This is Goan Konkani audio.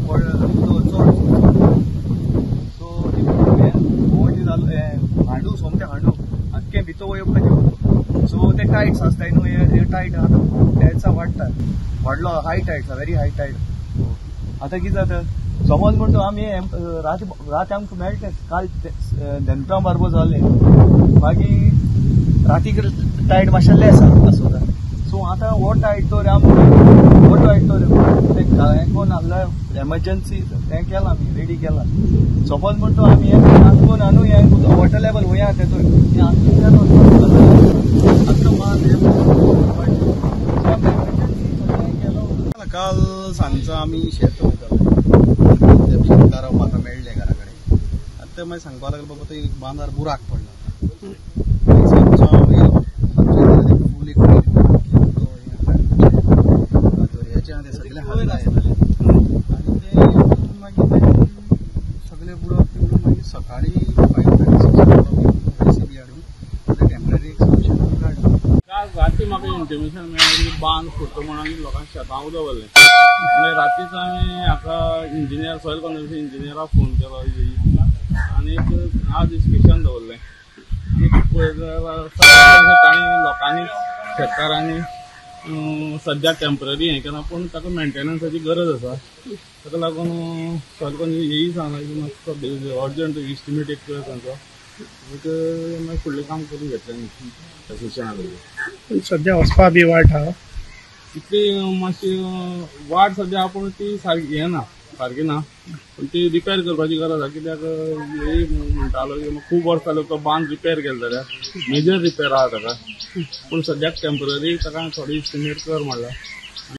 चड. सो ते जालो हांडू सोमतें हांडू आख्खें भितर वयपाचें. सो ते टायट्स आसताय न्हू, हे टायट आतां टायट्सा वाडटा, वाडलो हाय टायट्स, व्हेरी हाय टायट. आतां कितें जाता समज म्हणटा आमी रात रात आमकां मेळटे काल दनपरां बारबो जालें, मागीर रातीक टायट मातशें लेस आसता. सो आतां हो टायट तर आमकां हो टायट तर तें हें करून एमर्जन्सी हें केलां आमी रेडी केलां. सपोज म्हणटा आमी हें आमकां न्हू हें वॉटर लेवल वयर आसा तेतून हें आमकां आख्खो माल हें. काल सांजचो आमी शेत वयताले, ते शेतकार म्हाका मेळ्ळे घरा कडेन. आनी ते मागीर सांगपाक लागले बाबा थंय बांदार बुराक पडला. सांजचो आमी फूल एक दर्याचें आहा तें सगळें हाडलें आनी ते मागीर ते सगळे बुडप ते बुडून मागीर सकाळीं 5:30 जेसीबी हाडून ते टेम्पररी एक सोल्युशन काडलें. काल राती म्हाका इंटिमेशन मेळ्ळें की बांद फुटलो म्हणून आमी लोकांक शेतां उदक भरलें. मागीर रातीच हांवें हाका इंजिनियर सॉयल कॉन्जर्वेशन इंजिनियराक फोन केलो आनी आज इन्स्पेक्शन दवरलें. आनी पळयत जाल्यार तांणी लोकांनी शेतकारांनी सद्या टेम्पररी हें केलां, पूण ताका मेंटेनन्साची गरज आसा. ताका लागून सॉयल कॉन्जर्वेशन हेय सांगलां की मातसो अर्जंट इस्टिमेट एक कर तांचो, मागीर फुडलें काम करून घेतलें एसोसिएशना कडेन. सद्या वचपा बी वाट आहा तितली मातशी वाट सद्या पूण ती सारकी हें ना, सारकी ना, पूण ती रिपेर करपाची गरज आसा. कित्याक हे म्हणटालो की खूब वर्सां जालें तो बांद रिपेर केलो जाल्यार मेजर रिपेर आहा ताका, पूण सद्याक टेम्पररी ताका थोडी इस्टिमेट कर म्हणला.